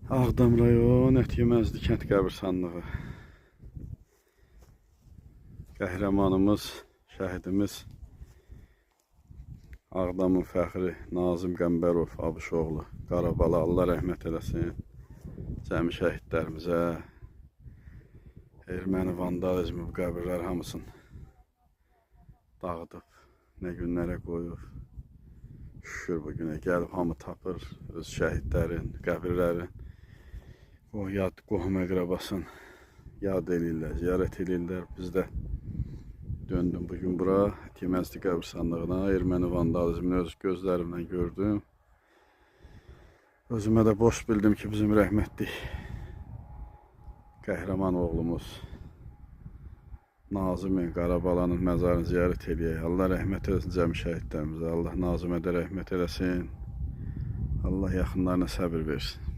Ağdam rayon Ətyəməzli kənd qəbirstanlığı. Qəhrəmanımız, şəhidimiz Ağdamın fəxri Nazim Qəmbərov Abışoğlu Qarabala, Allah rəhmət eləsin. Cəmi şəhidlərimizə, erməni vandalizmi bu qəbirlər hamısını dağıdıb, nə günlərə qoyub. Şükür bu günə gəlib hamı tapır öz şəhidlərin, qəbirlərin. O yad qohum əqrəbasın yad eləyirlər, ziyarət eləyirlər. Biz də döndüm bugün bura, Ətyəməzli qəbirstanlığına, erməni vandalizmini öz gözlərimlə gördüm. Özümə də boş bildim ki, bizim rəhmətlik qəhrəman oğlumuz Nazimin Qarabalanın məzarını ziyarət eləyək. Allah rəhmət eləsin cəmi şəhidlərimizə. Allah Nazimə də rəhmət eləsin. Allah yaxınlarına səbir versin.